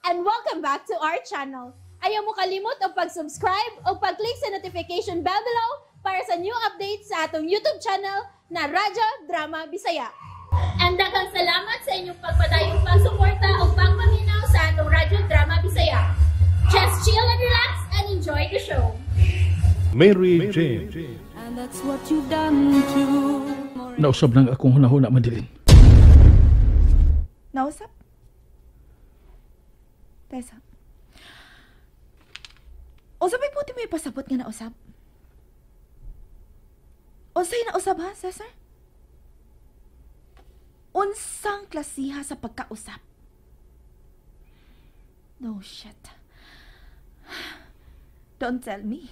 And welcome back to our channel. Ayaw mo kalimot og pag-subscribe o pag-click sa notification bell below para sa new updates sa atong YouTube channel na Radyo Drama Bisaya. And daghang salamat sa inyong pagpadayong pagsuporta o pagpaminaw sa atong Radyo Drama Bisaya. Just chill and relax and enjoy the show. Mary Jane. And that's what you've done to Nausab nang akong hunahuna, Madeline. Nausap? Tessa. Unsa may puti may pasabot nga nausab? Unsay nausab ha, Cesar? Unsang klasiha sa pagkausap? No shit. Don't tell me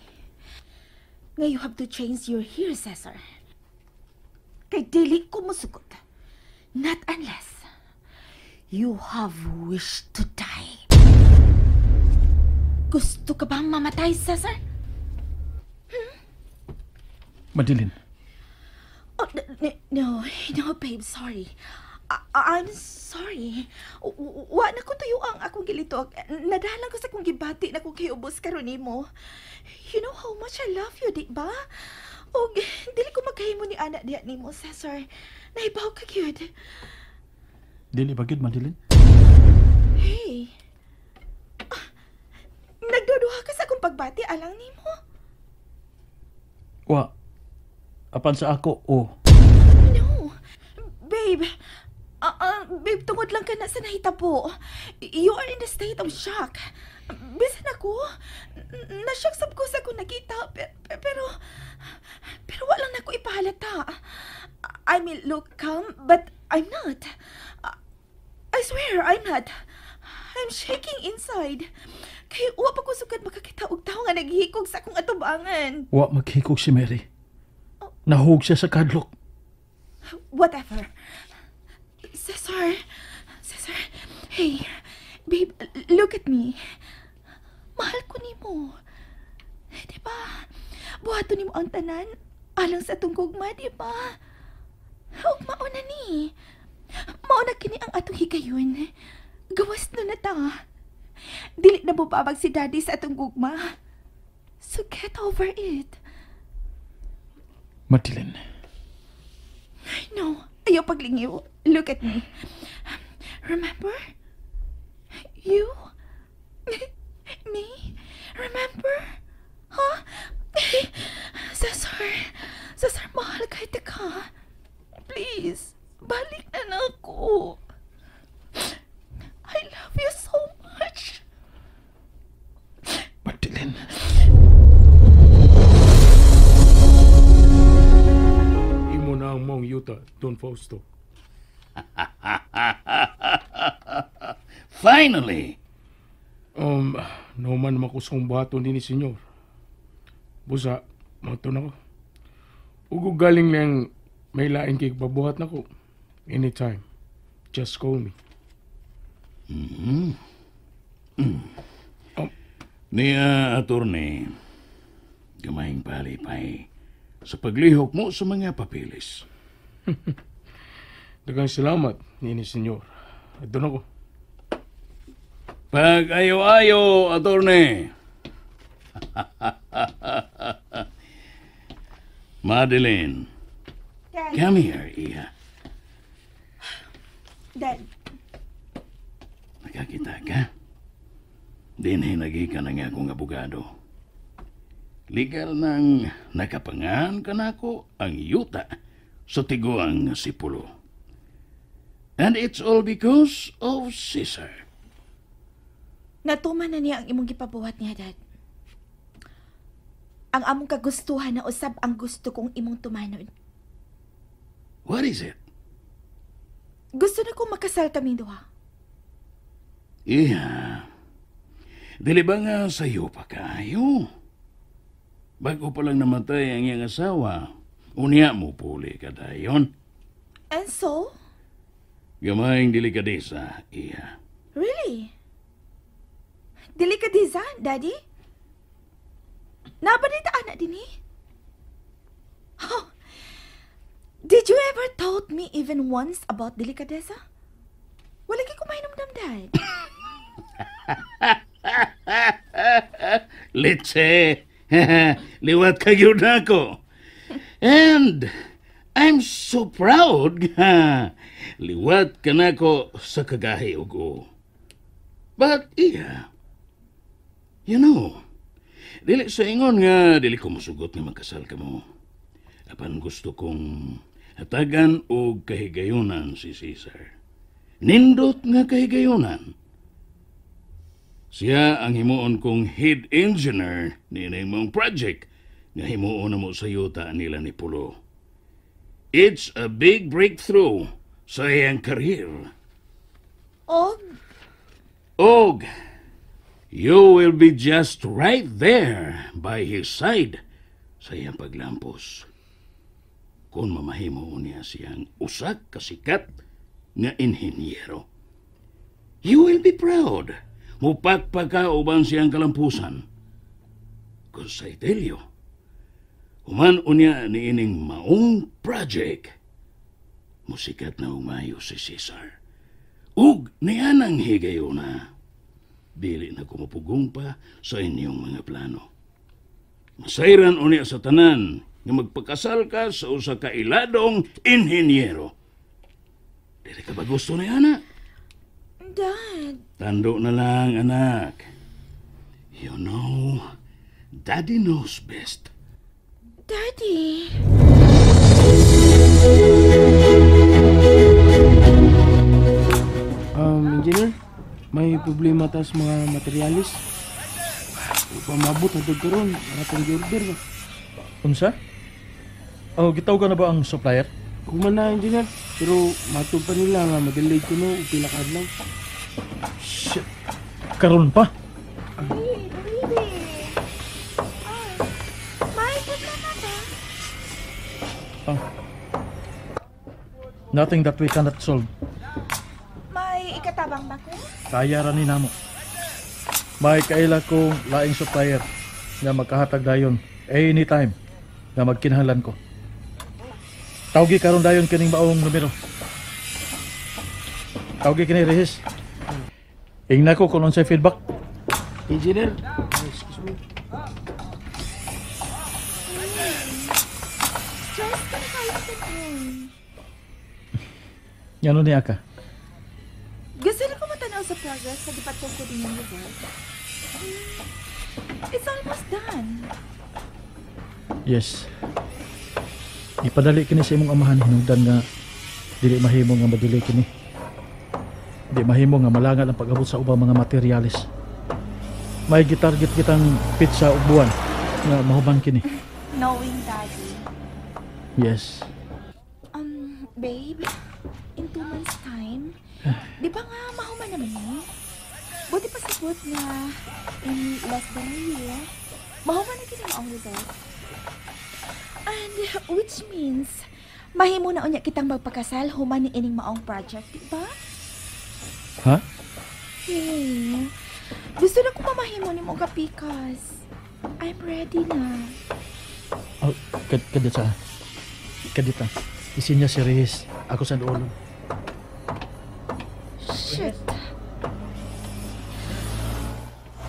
nga you have to change your hair, Cesar. Kay dili ko musugot. Not unless you have wished to die. Gusto ka bang mamatay, Cesar? Madeline, Oh, no, babe, sorry. I'm sorry. Wa na ko tuyo ang akong gilitok. Nadalang ko sa akong gibati na kung kay ubos karon nimo. You know how much I love you, di ba? Og dili ko magkahimo ni ana diha nimo, Cesar. Nahibaw ka gyud. Dili ba gyud, Madeline? Hey. Ah, nagduduha ka sa akong pagbati alang nimo? Wa. Apan sa ako, oh. No. Babe. Ah, ah, babe, tungod lang ka na sa nahitabo. You are in a state of shock. Bisan ako, na-shock sab ko sa akong nakita, pero wala na ko ipahalata. I may look calm, but I'm not. I swear, I'm not. I'm shaking inside. Kay wa pa ko sukad makakita og tawo nga naghihikog sa akong atubangan. Wa maghikog si Mary. Nahug siya sa kadlok. Whatever. Cesar, Cesar, hey, babe, look at me. Mahal ko nimo. Di ba? Buhaton nimo ang tanan alang sa atong gugma, di ba? Ug mao na ni. Mao na kini ang atong higayon. Gawas na na ta. Dili na mobabag si Daddy sa atong gugma. So get over it. Madeline, No, ayaw paglingiw. Look at me. Remember? You? Me? Remember? Huh? Cesar, Cesar, mahal kay ka. Please, balik na na ako. I love you so much. Madeline. Imo na ang mong yuta, Don Fausto. Finally! No man makusong buhaton din ni senyor. Busa, mato na ko. Ugo galing lang may lain kay pabuhat na ko. Anytime. Just call me. Niya, attorney, gamayng palipay sa paglihok mo sa mga papeles. Daghang salamat, nini senyor. Adto na ko. Pag ayo-ayo, attorney. Madeline, Dad. Come here, Iha. Dad. Nakakita ka? Dinhi ka na nga akong abogado. Legal nang nakapangan kanako ang yuta sa tiguang sipulo. And it's all because of Cesar. Natuman na niya ang imong gipabuhat niya, Dad. Ang among kagustuhan na usab ang gusto kong imong tumanon. What is it? Gusto na kong makasal kaming duha. Iha, dili ba nga sayo pa kayo? Bago pa lang namatay ang iyang asawa, unya mo puli ka dayon. And so? Gamayng delikadesa, iha. Really? Delikadesa, Daddy? Nabalita anak din eh? Oh, did you ever taught me even once about delikadesa? Wala kay kumain Dad. Litse, liwat ka gyud nako. And I'm so proud nga liwat ka nako sa kagahi og o. But iya, you know, dili sa ingon nga dili ko musugot nga magkasal ka mo. Apan gusto kong hatagan og kahigayunan si Cesar. Nindot nga kahigayunan. Siya ang himuon kong head engineer niining mong project nga himuon na mo sa yuta nila ni Pulo. It's a big breakthrough sa iyang career. Og? Og, you will be just right there by his side sa iyang paglampos. Kung mamahimo niya siyang usak kasikat nga inhinyero. You will be proud. Mupakpak ka uban siyang kalampusan. Kung sa Itelio, human unya niining maong project, musikat na umayo si Cesar. Ug nianang higayuna, dili na kumupugong pa sa inyong mga plano. Masayran unya sa tanan nga magpakasal ka sa usa ka iladong inhinyero. Dili ka ba gusto ni anak? Dad. Tando na lang, anak. You know, Daddy knows best. Daddy. Engineer, may problema ta sa mga materialis. Pamabot na doon karon, atong order ba? Unsa? Oh, gitaw ka na ba ang supplier? Human na, engineer. Pero matod pa nila nga madelay ko no, pila ka adlaw. Shit. Karon pa? Hey, baby. May problema ba? Oh. Nothing that we cannot solve. May ikatabang ba ko? Kaya ra ni namo. May kaila kong laing supplier na magkahatag dayon anytime na magkinahanglan ko. Tawgi karon dayon kining maong numero. Tawgi kini Regis. Ingna ko kung unsay feedback. Engineer, excuse me. Stress ka na kayo sa phone. Ngano niya ka? Gusto na ko matanaw sa progress sa gipatong ko din yung result. It's almost done. Yes. Ipadali kini sa imong amahan hinungdan nga dili mahimo nga madili kini. Di mahimo nga malangal ang pag-abot sa ubang mga materyales. May gitarget kitang pizza ug buwan nga mahuman kini. Knowing Daddy. Yes. Babe, in 2 months time, di ba nga mahuman naman ni? Buti pa sabot nga in less than a year, mahuman na kini maong result. And which means, mahimo na unya kitang magpakasal human ni ining maong project, di ba? Ha? Hey, gusto na ko mamahimo ni mo kapikas. I'm ready na. Oh, kadita. Kadita. Isinya si Reyes. Ako sa duolon. Shit.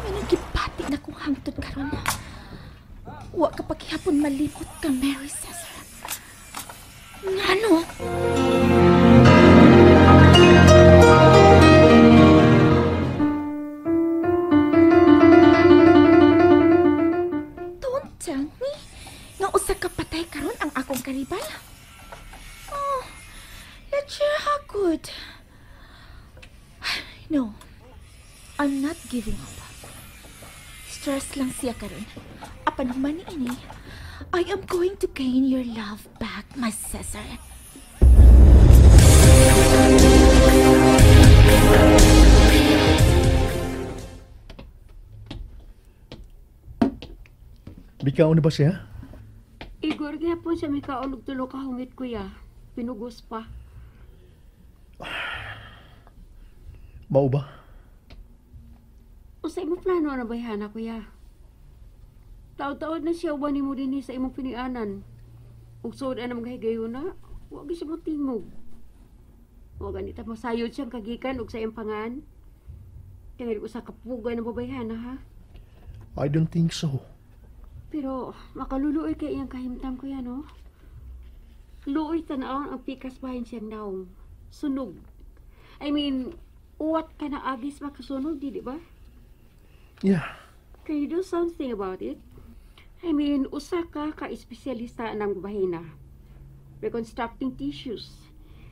May nagipati na kong hangtod karon. Wa ka paghihapon malimot ka, Mary Cesar. Ngano? Don't tell me nga usa ka patay karon ang akong karibal. Oh, let's share how good. No, I'm not giving up. Stress lang siya karon. Apan human ni ini, I am going to gain your love back, my Cesar. Bikaon ni ba siya? Igor, gihapon siya mikaon og tulo ka hungit, kuya. Pinugos pa. Mao ba? Usa imong plano na bayhana, kuya? Taod-taod na siya uban nimo dinhi sa imong pinianan. Ug suod ang mga higayuna, wa gyud siya motingog. Wa ganita masayod siyang kagikan ug sa iyang pangan. Tingali usa ka pugay ng babayhana, ha? I don't think so. Pero makaluluoy kay iyang kahimtang, kuya, no? Luoy tan-awon ang pikas bahin siyang naong. Sunog. I mean, uwat ka na agis makasunog, di ba? Yeah. Can you do something about it? I mean, usa ka ka-espesyalista ng bahina. Reconstructing tissues.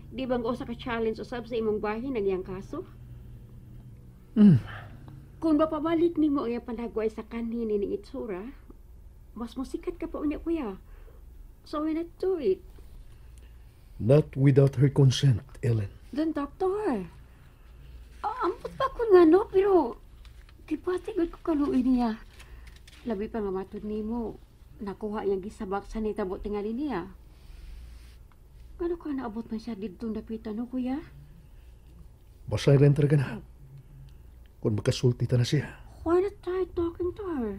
Di bang usa ka challenge usab sa imong bahin ang iyang kaso? Mm. Kung mapabalik nimo ang iyang panagway sa kanhi ning itsura, mas musikat ka pa unya, kuya. So why not do it? Not without her consent, Ellen. Then talk to her. Ambot pa ko nga, no? Pero, di ba tigod ko kaluoy niya? Labi pa nga matod nimo, nakuha iyang gisabak sa nitabo tingali niya. Ano ka naabot man siya dito dapitan, no, kuya? Basta renter ka na. Kung makasulti ta na siya. Why not try talking to her?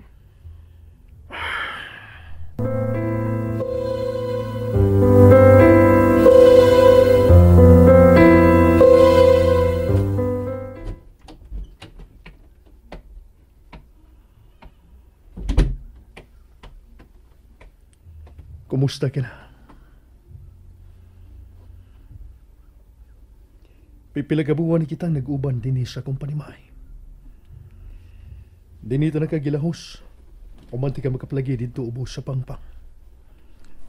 Kumusta ka na? Pipila ka buwan kitang nag-uban din sa akong panimay. Dinito na kagilahos. Umanti ka makaplagi dito ubos sa pangpang.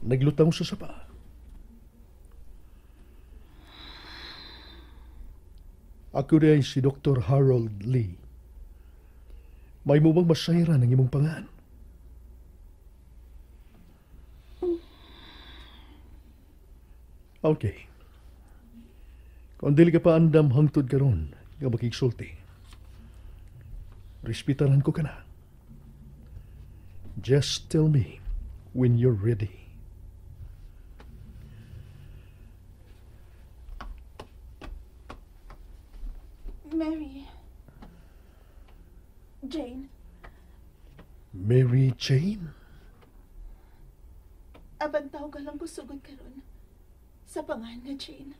Naglutang sa sapa. Ako rin si Dr. Harold Lee. May mo bang masayra ng imong pangan? Okay. Kung dili ka pa andam hangtod karon nga makigsulti, respetaran ko ka na. Just tell me when you're ready. Mary. Jane. Mary Jane? Apan tawag lang ko sugod karon sa pangan nga Jane.